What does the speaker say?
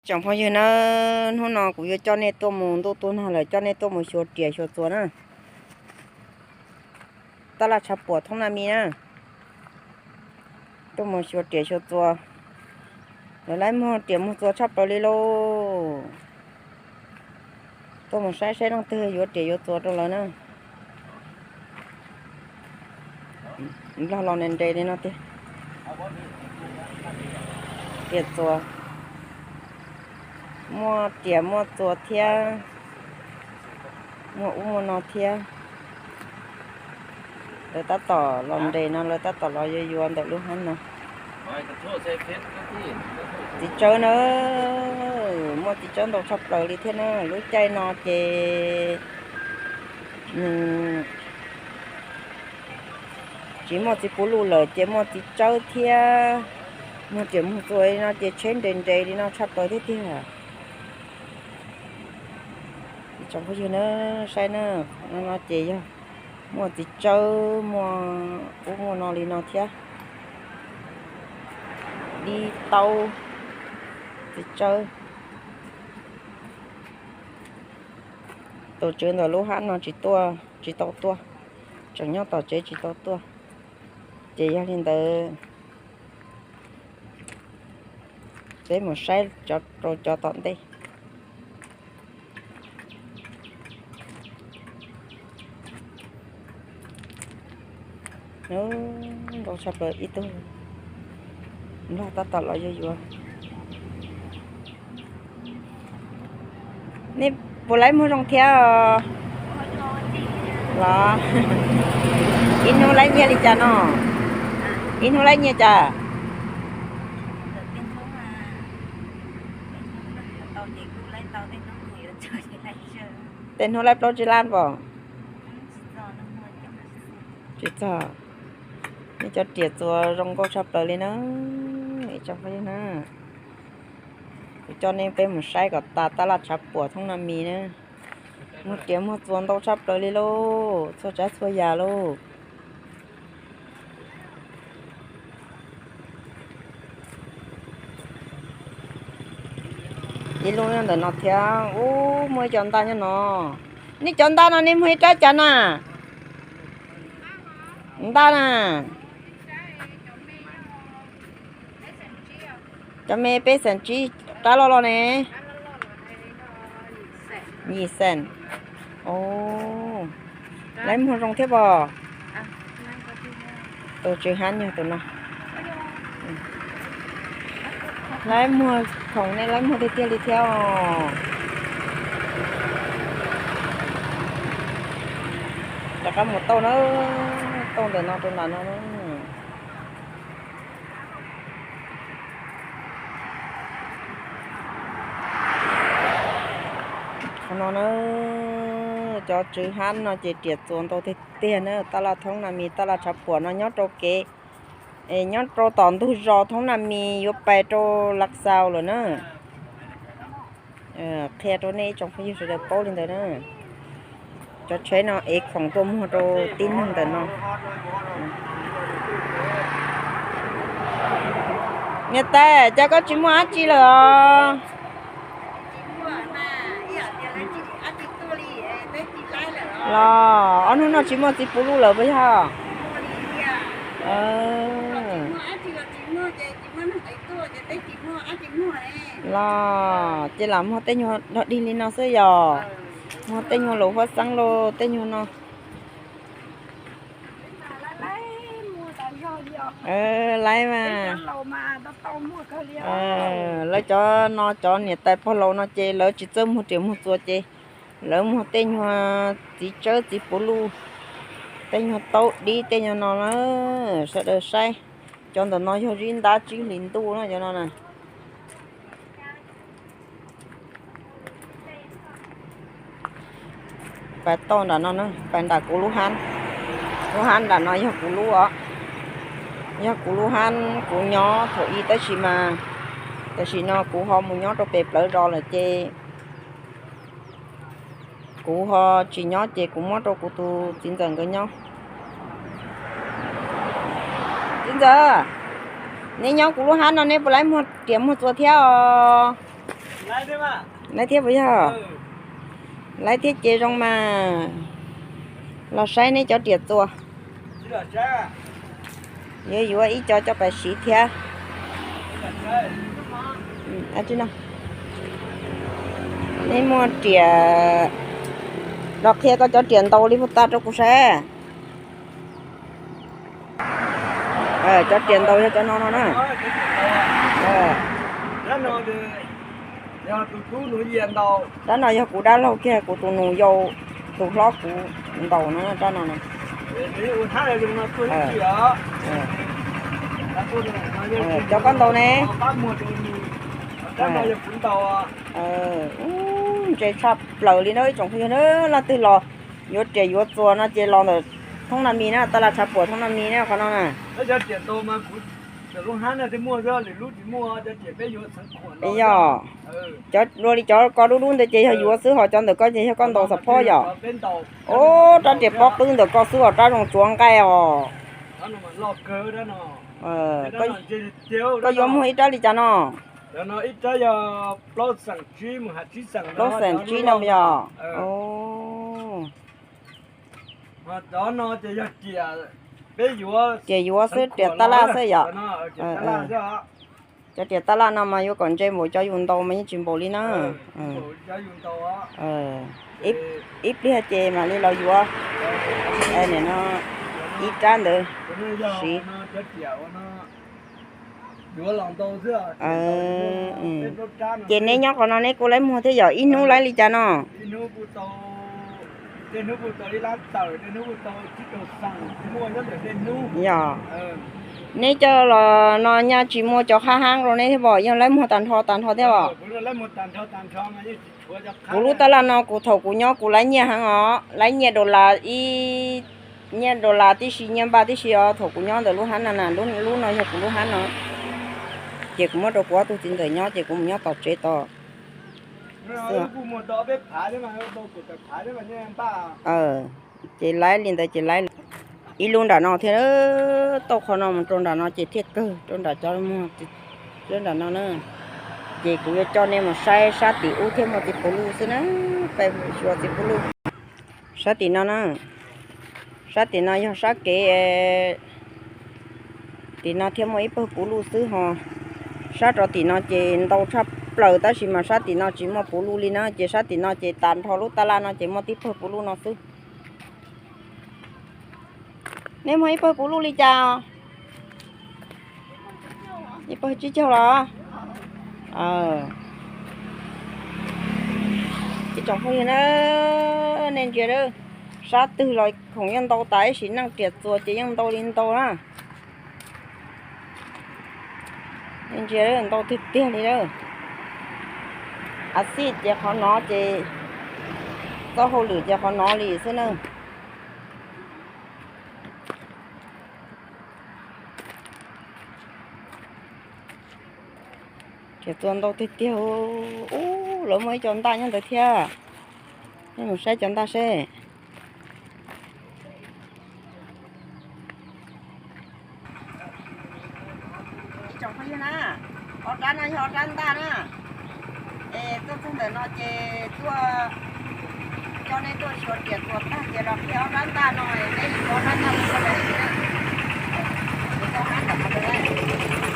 Tsoom phooj ywg na, hnub no kuv yuav coj nej tuaj mus, ntuj tuaj nag lawm, coj nej tuaj mus xyuas riam xyuas txuas na. Tab laj tshav puam thoob na mi na, tuaj mus xyuas riam xyuas txuas. Lawv laib muag riam muag txuas tshaj plaws li lauj. Tuaj mus saib saib leej twg yuav riam yuav txuas rau lawv na. Nplog los nres nres li no tiag. Riam txuas, muaj riam muaj txuas thiab, muaj ub muaj no thiab. Lawv tab tom los nres no, lawv tab tom los yuav yuav ntawm lub hab no. Txiv tsawb na, muaj txiv tsawb ntau tshaj plaws li thiab na. Lub caij no ces nws tsis muaj txiv puv luj lawm ces muaj txiv tsawb thiab. Muag riam muag txuas li no ces tsheb nres nres li no tshaj plaws thiab tiag. Tsoom phooj ywg na, saib na, no ces yog muaj txiv tsawb, muaj ub muaj no li no thiab. Dib taub, txiv tsawb. Tus tswv ntawm lub hab no tsis tuaj, tsis tau tuaj, tseem nyob tom tsev tsis tau tuaj. Ces yog li ntawd, peb mus saib rau cov tom ntej. Ntau tshaj plaws ib tug nplog tab tom los yuav yuav. Nej puas laib muag zoo thiab os? Los, ib hnub laib nyiaj li cas no? Ib hnub laib nyiaj cas? Tej hnub laib plaub tsib lab pom? Tsis txog. Nej cov riam txuas zoo nkauj tshaj plaws li na. Ib tsoom phooj ywg na, kuv coj nej peb mus saib kom tas tab laj tshav puam thoob na mi na. Muag riam muag txuas ntau tshaj plaws li lauj, txhua tsav txhua yam lauj. Ib lub nyob ntawm no thiab, ub, muaj ib co ntaj nyob no. Nej cov ntaj no nej muag ib rab cas na? Ntaj na. Cov me peb xees tsib, rab loj loj ne. Yim xees. Laib muag zoo thiab pom. Tus tswv hab yog tus no. Laib muag khoom ne, laib muag tiag tiag li thiab os. Rov qab mus tauj na, tauj ntawm no rau nram no na. Qhov no na, cov tswv hab no ces riam txuas ntau tiag tiag na, taj laj thoob na mis, taj laj tshav puam no nyob rau kev, nyob rau tom ntug zos thoob na mis yuav pais rau Lav Xaus lawm na. Qhia rau nej ib tsoom phooj ywg sawv daws paub li ntawd na. Cov tsheb no ev khoom tuaj muag rau tib neeg ntawm no. Niam tais, cas koj tsis muaj dab tsi lawm os? Los ob hnub no tsis muaj txiv puv luj lawm puas yog? Los ces lam muag tej nyuag dog dig li no xwb yog? Muag tej nyuag laus huab xeeb lauj, tej nyuag no. Laib mas, lawv cov no cov niam tais pog laus no ces lawv tsis txawj muag riam muag txuas ces lawv muag tej nyuag txiv tsawb txiv puv luj, tej nyuag taub dib tej nyuag no na. Sawv daws saib, cov ntawm no yog zib ntab tsib hlis ntuj na cov no na. Pais tauj nram no na, pais nram kuv lub hab. Lub hab nram no yog kuv lub os. Yog kuv lub hab kuv nyob thaum ub tab sis mas tam sim no kuv ho mus nyob rau pem plawv zos lawm ces kuv ho tsis nyob ces kuv muab rau kuv tus txiv ntxawm nkawd nyob. Txiv ntxawm, neb nyob kuv lub hab no neb puas laib muag riam muag txuas thiab os? Laib thiab puas yog? Laib thiab ces zoo mas. Los saib neb cov riam txuas. Yuav yuav ib co coj pais siv thiab. Neb muaj riam, los qhia koj cov riam ntaus li puag ta rau kuv saib. Cov riam ntaus yog cov no no na. Rab no yog kuv dab laug kiag, kuv tus nus yau, tus hlob kuv ntaus no rab no. Cov koj ntaus ne. Ntse tshaj plaws li na ib tsoom phooj ywg na, leej twg los yuav riam yuav txuas no ces los ntawm Thoob Na Mis na, taj laj tshav puam Thoob Na Mis na qhov no na. Yog, cov dua li cov ko dub dub ntawd ces yog yuav xwb, ho cov ntawm koj ces yog koj ntaus xov phob yom. Ub, rab riam pob qwb ntawm koj xwb os, rab zoo tsuav nqaij os. Koj yuav muag ib rab li cas no? Plaub xeem tsib no yog. Riam yuav xwb, riam taj laj xwb yom. Cov riam taj laj no mas yuav kom ntse npaum cov yus ntaus mas yeej tsis npaum li na. Ib pliag ces mam li los yuav no ib rab ntawd siv. Ces neb nyob qhov no neb kuj laib muag thiab yom, ib hnub laib li cas no? Yog, neb coj los no nyaj tsis muaj cov qhab haab rau neb thiab pom, yog laib muag tag nrho tag nrho thiab os. Kuv lub taj laj no kuv thaum kuv nyob kuv laib nyiaj heev os, laib nyiaj dollar ib, nyiaj dollar tib si, nyiaj npaj tib si os. Thaum kuv nyob ntawm lub hab na, lub no yog kuv lub hab no, ces kuv muab rau kuv ob tug txiv ntxawm nyob ces kuv mus nyob tom tsev tod. Ces laib li ntawd ces laib ib lub nram no thiab, tau qhov no mus rau nram no ces thiaj kawg rau nram cov muag, rau nram no na. Ces kuv yuav coj nej mus saib sab tim ub thiab muaj txiv puv luj xwb na, peb xyuas txiv puv luj. Sab tim no na, sab tim no yog sab kev, tim no thiaj muaj ib pawg puv luj xwb ho. Sab rau tim no ces ntau tshaj plaws tab sis mas sab tim no tsis muaj puv luj li na, ces sab tim no ces tas nrho lub taj laj no ces muaj tib pawg puv luj no xwb. Neb muag ib pawg puv luj li cas? Ib pawg tsib caug los? Ib tsoom phooj ywg na, nej ntsia, sab twg los khoom yeej ntau tas ib sim neej riam txuas ces yeej ntau li ntau na. Nej ntsia ntau tiag tiag li lawm. Av xij ces qhov no ces, txoj hauj lwm ces qhov no li xwb na. Riam txuas ntau tiag tiag. Ub, lawv muaj ib co ntaj nyob ntawd thiab. Nej mus saib cov ntaj seb. Tsoom phooj ywg na, ob rab no yog ob rab ntaj na. Es tuaj txog ntawm no ces tuaj, coj nej tuaj xyuas riam txuas tag ces los qhia ob rab ntaj no, peb yuav ob rab ntaj mus rau lawm na. Ces ob rab ntawm qhov ntawd.